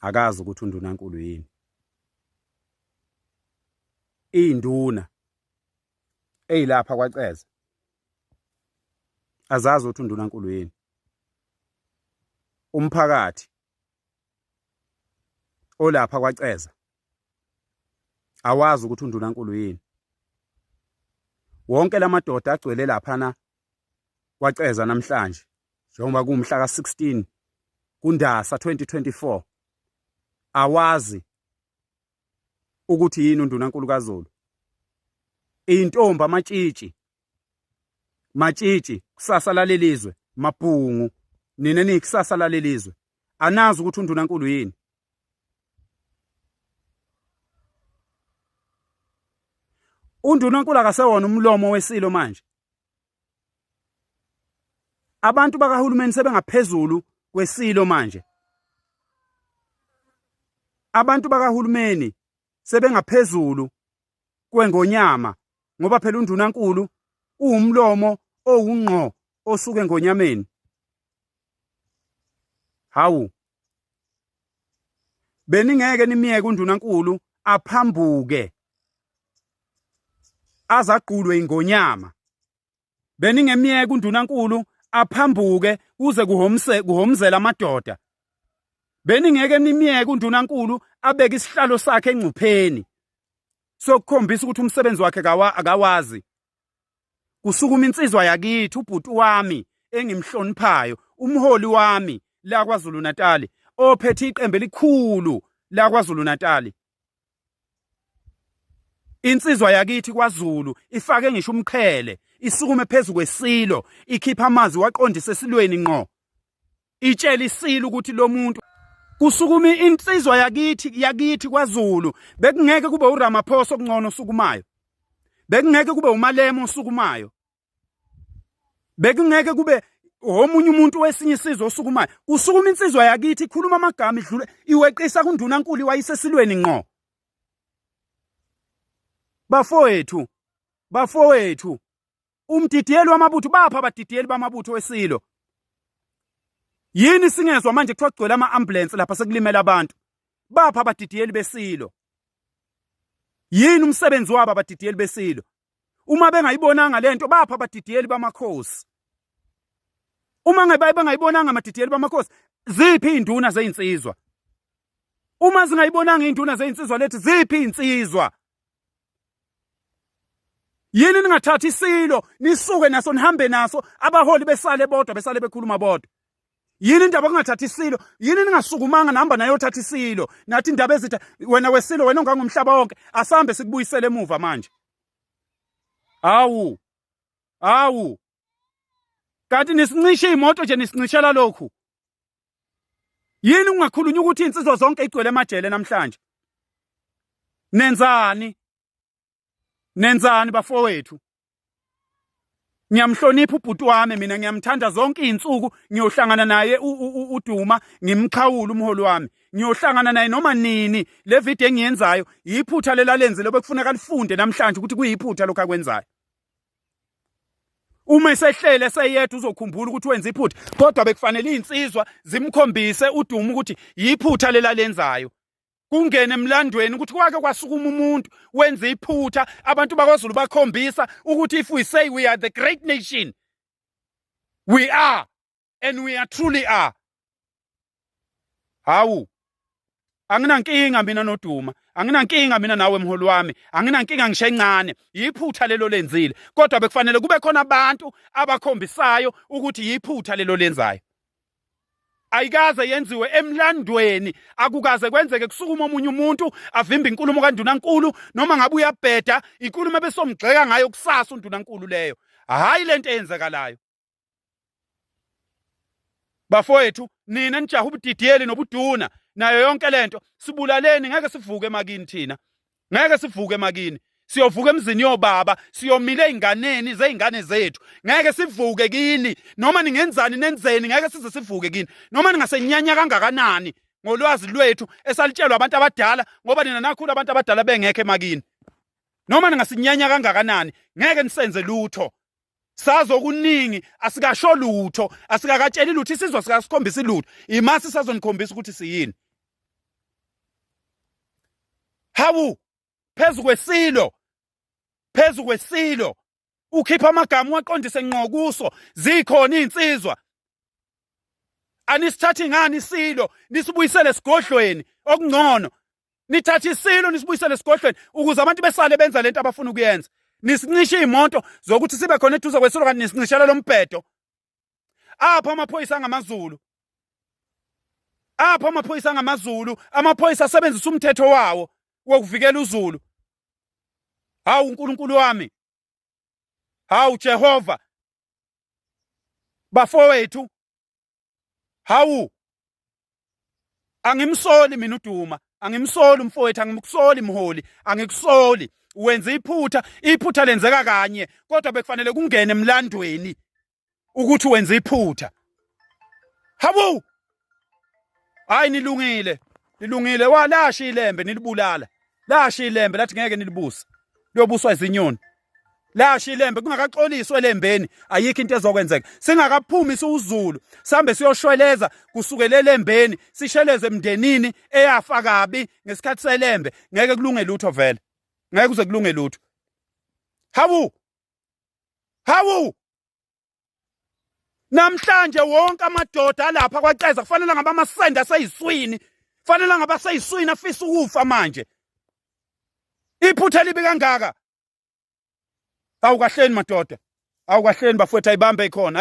Akazi ukuthi undunankulu yini. Iy'nduna ey'lapha kwaCeza azazi ukuthi undunankulu yini. Umphakathi olapha kwaCeza awazi ukuthi undunankulu yini. Wonke lamadoda agcwele laphana kwaCeza namhlanje njengoba kuwumhla ka-16 kuNdasa 2024 awazi ukuthi yini undunankulu kaZulu. Intombi amatshitshi matshitshi kusasa lalelizwe mabhungu nina niyikusasa lalelizwe anazi ukuthi undunankulu yini. Undunankulu akasewona umlomo wesilo manje. Abantu bakahulumeni sebengaphezulu kwesilo manje. Abantu bakahulumeni sebengaphezulu kwengonyama ngoba phela undunankulu uwumlomo owungqo osuke engonyameni. Hawu. Beningeke nimyeke undunankulu aphambuke azagqulwe ingonyama. Beningemyeke undunankulu aphambuke kuze kuhomse kuhomzela amadoda. Beningeke nimyeke undunankulu abeke isihlalo sakhe engcupheni sokukhombisa ukuthi umsebenzi wakhe akawazi. Kusukuma insizwa yakithi ubhuti wami engimhloniphayo umholi wami la KwaZulu Natal ophethe iqembu elikhulu la KwaZulu Natal. Insizwa yakithi kwaZulu ifake ngisho umqhele isukume phezu kwesilo ikhipha amazwi waqondisa esilweni ngqo itshela isilo ukuthi lo muntu kusukuma insizwa yakithi yakithi kwaZulu bekungeke kube uRamaphosa okungcono osukumayo bekungeke kube uMalema osukumayo bekungeke kube omunye umuntu wesinye isizwe osukumayo kusukuma insizwa yakithi ikhuluma amagama idlule iweqisa kundunankulu iwayisesilweni ngqo bafowethu bafowethu umdidiyeli wamabutho bapha abadidiyeli bamabutho wesilo yini singezwa manje kuthiwa kugcwele ama-ambulensi lapha sekulimela abantu bapha abadidiyeli besilo yini umsebenzi wabo abadidiyeli besilo uma bengayibonanga lento bapha abadidiyeli bamakhosi uma ngabe bengayibonanga amadidiyeli bamakhosi ziphi izinduna zezinsizwa uma zingayibonanga izinduna zezinsizwa lethi ziphi izinsizwa yini ningathatha isilo nisuke naso nihambe naso abaholi besale bodwa besale bekhuluma bodwa yini indaba kungathatha isilo yini ningasukumanga nihamba nayothatha isilo nathi indaba ezitha wena wesilo wena ongangomhlaba wonke asambe sikubuyisele emuva manje awu awu kanti nisincishe imoto nje nisincishela lokhu yini ungakhulunywa ukuthi insizwa zonke igcwele emajele namhlanje nenzani nenzani bafowethu ngiyamhlonipha ubhuti wami mina ngiyamthanda zonke izinsuku ngiyohlangana naye uDuma ngimxhawula umholi wami ngiyohlangana naye noma nini le video engiyenzayo yiphutha lelalenze lobe kufuneka lifunde namhlanje ukuthi kuyiphutha lokho akwenzayo uma esehlele eseyedwa uzokhumbula ukuthi wenza iphutha kodwa bekufanele izinsizwa zimkhombise uDuma ukuthi yiphutha lelalenzayo kungene emlandweni ukuthi kwake kwasukuma umuntu wenza iphutha abantu bakwaZulu bakhombisa ukuthi if we say we are the great nation we are and we are truly are hawu anginankinga mina noduma anginankinga mina nawe mholi wami anginankinga ngisho encane yiphutha lelo lenzile kodwa bekufanele kube khona abantu abakhombisayo ukuthi yiphutha lelo lenzayo ayikaze yenziwe emlandweni akukaze kwenzeke kusukuma omunye umuntu avimbe inkulumo kandunankulu noma ngabe uyabheda inkulumo ebesomgxeka ngayo kusasa undunankulu leyo hayi lento eyenzekalayo bafowethu nina nijaha ubudidiyeli nobuduna nayo yonke lento sibulaleni ngeke sivuke emakini thina ngeke sivuke emakini siyovuka emzini yobaba siyomila ezinganeni zeingane zethu ngeke sivuke kini noma ningenzani nenzeni ngeke size sivuke kini noma ningasenyanya kangakanani ngolwazi lwethu esalitshelwa abantu abadala ngoba nina nakhulu abantu abadala bengekho emakini noma ningasinyanya kangakanani ngeke nisenze lutho sazi okuningi asikasho lutho asikakatsheli lutho isizwe sikasikhombisa lutho imasi sazonikhombisa ukuthi siyini. Hawu, phezu kwesilo, phezu kwesilo ukhipha amagama uwaqondise ngqo kuso. Zikhona iy'nsizwa, anisithathi ngani isilo nisibuyisele esigodlweni? Okungcono nithathe isilo nisibuyisele esigodlweni ukuze abantu besale benza lento abafuna ukuyenza. Nisincishe iy'moto zokuthi sibe khona eduze kwesilo, kanti nisincishela lo mbhedo. Apho amaphoyisa angamaZulu, apho amaphoyisa angamaZulu, amaphoyisa asebenzisa umthetho wawo wokuvikela uZulu. Hawu uNkulunkulu wami, hawu Jehova, bafowethu, hawu, angimsoli mina uDuma, angimsoli umfowethu, angimkusoli mholi, angikusoli. Wenza iphutha, iphutha lenzeka kanye, kodwa bekufanele kungene emlandweni ukuthi wenza iphutha. Hawu, hayi, nilungile, nilungile. Walasha ilembe nilibulala, lasha ilembe lathi ngeke nilibuse, liyobuswa izinyoni. Lasha ilembe kungakaxoliswa elembeni, ayikho into ezokwenzeka. Singakaphumi siwuZulu sihambe siyoshweleza kusukela elembeni, sisheleze emndenini eyafa kabi ngesikhathi selembe, ngeke kulunge lutho vele, ngeke kuze kulunge lutho. Hawu, hawu, namhlanje wonke amadoda alapha kwaCeza kufanele ngabe amasende aseyiswini, kufanele ngabe aseyiswini afisa ukufa manje. Iphutha elibi kangaka. Awu kahleni madoda, awu kahleni bafowethu, ayibambe ikhona.